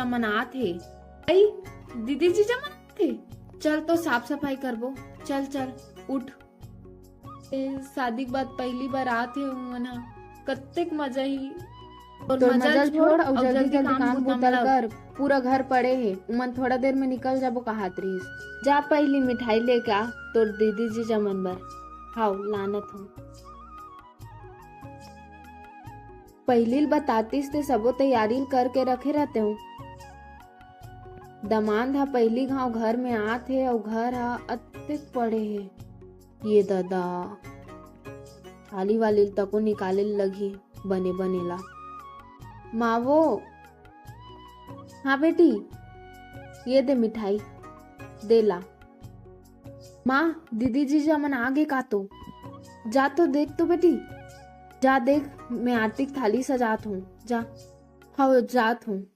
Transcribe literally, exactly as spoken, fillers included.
मन आत हे। अई, दीदी जीजा मन आत हे। चल तो साफ सफाई करबो। चल चल, उठ। ए, शादी के बाद पहली बार आत हे उमन ह, कत्तेक मजा ही। तोर मजा ल छोड़, अउ जल्दी जल्दी काम बूता ल कर। पूरा घर पड़े हे, उमन थोड़ा देर में निकल जाबो कहात रहिस। जा पहली मिठाई लेके आ तोर दीदी जीजा मन बर। हाव, लानत हूँ। पहली ल बतातिस ते सबो तैयारी ल करके रखे रहतेंव। दमांद ह पहली घांव घर में आत हे अउ घर ह अतेक पड़े हे। ये ददा, थाली वाली ल तको निकाले ल लगही बने बने ला। मावो, हाँ बेटी, ये दे मिठाई, दे ला। माँ, दीदी जीजा मन आगे का तो? जा तो देख तो बेटी, जा देख, मैं आरती के थाली सजात हूँ, जा। हाँ, जात हूँ।